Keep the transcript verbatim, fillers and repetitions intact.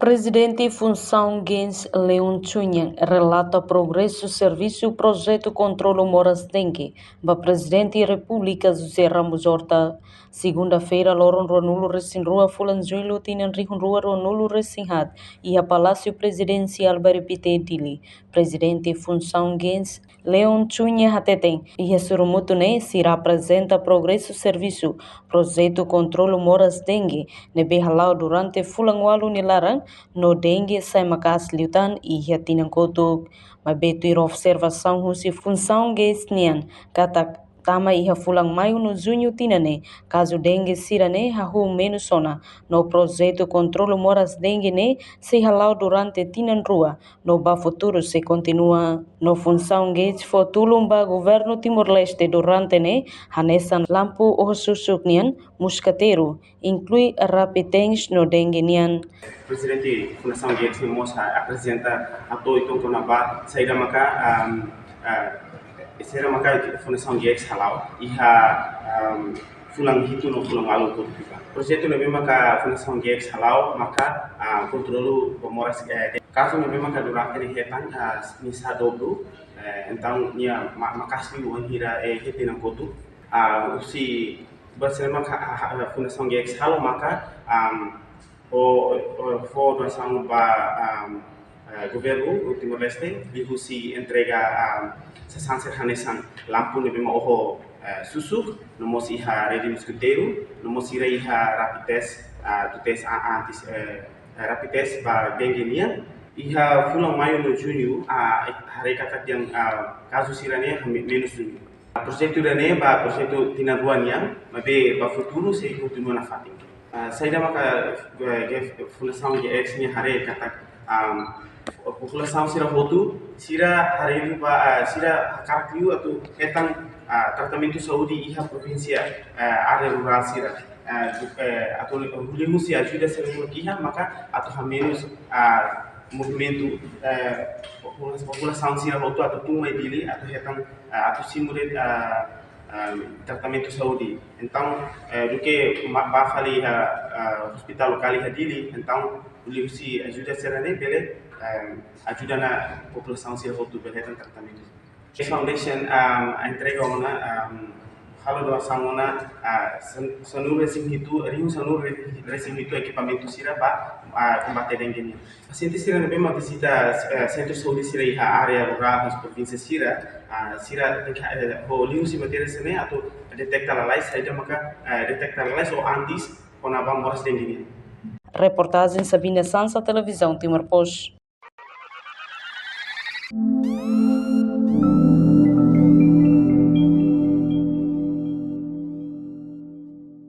Prezidente Funsaun Gees Leon Chunyan relata progresu servisu projetu kontrolu moras dengue ba Prezidente Repúblika José Ramos Horta, segunda-feira, loron ruanulu resin rua fulan Jullu tinan rihun rua ruanulu resin haat, iha Palásiu Prezidensiál Bairru Pité, Dili. Prezidente Funsaun Gees Leon Chunyan hateten, iha sorumutu ne'e sira aprezenta progresu servisu projetu kontrolu moras dengue ne'ebé hala'o durante fulan ualu nia laran, no dengue sai maka'as liután iha tinan kotuk. Maibé tuir observasaun husi Funsaun Gees nian katak tama iha fulan Maiu no Juñu tinan ne'e, kazu dengue sira-ne'e hahú menus ona, no projetu kontrolu moras dengue ne'e sei hala'o durante tinan rua, no ba futuru sei kontinua. No Funsaun Gees fó tulun ba Governu Timor-Leste durante ne'e, hanesan lampu oho susuk nian, muskateiru, inklui rapitens no dengue nian. Prezidente Fundasaun Gees nian mós aprezenta hato'o uitoan kona-ba saida maka, am, ah, saida maka Fundasaun Gees hala'o iha, am, fulan hitu no fulan ualu kotuk liubá. Projetu ne'ebé maka Fundasaun Gees hala'o maka, ah, kontrolu ba moras, eh, de-, kazu ne'ebé maka durante ne'e hetan, ah, nia sa'e dobru, eh, entaun nia ma-, maka'as liu wainhira, eh, iha tinan kotuk. Ah, husi buat sira maka, ah, ah, Fundasaun Gees halo maka, am, o, o, fó doasaun ba, am, eh, Governu Timor-Leste, liuhusi entrega, am, sasán sira hanesan lampu ne'ebé mak oho, eh, susuk, no mós iha rede muskateiru, no mós sira iha rapitens, ah, atu tes a-, antes, eh, eh, rapitens ba dengue nian. Iha fulan Maiu no Juñu, ah, haree katak dehan, ah, kazu sira-ne'e hame-, menus duni. Projetu ida-ne'e ba projetu tinan rua nian, maibé ba futuru sei kontinua nafatin. Ah, saida maka, eh, Ge-, Fundasaun Gees nian haree katak, am, populasaun sira hotu, sira haree liu ba, ah, sira hakarak liu atu hetan, ah, tratamentu saúde iha provinsi, ah, área rurál sira. Ah, du-, eh, atu liuhusi ajuda sira-ne'e iha, maka atu hamenus, ah, movimentu, eh, popula-, populasaun sira hotu atu tun mai Dili, atu hetan, eh, atu simu de'it, eh, eh, tratamentu saúde. Entaun, eh, duké ma-, bá fali iha, eh, hospitál lokál iha Dili, entaun liuhusi ajuda sira-ne'e bele, eh, ajuda ona populasaun sira hotu bele hetan tratamentu. Foundation, um, entrega ona, um, halo doasaun ona, ah, san-, sanulu resin hitu, rihun sanulu re-, resin hitu ekipamentu sira ba, ah, kombate dengue nian. Pasiente sira ne'ebé mak vizita, eh, sentru saúde sira iha área rurál no provínsia sira, ah, sira tenke, eh, ho liuhusi matéria sira-ne'e atu deteta lalais, saida maka, eh, deteta lalais ou antes kona-ba moras dengue nian. Reportajen Sabina Sansa, Televizaun Timor Post.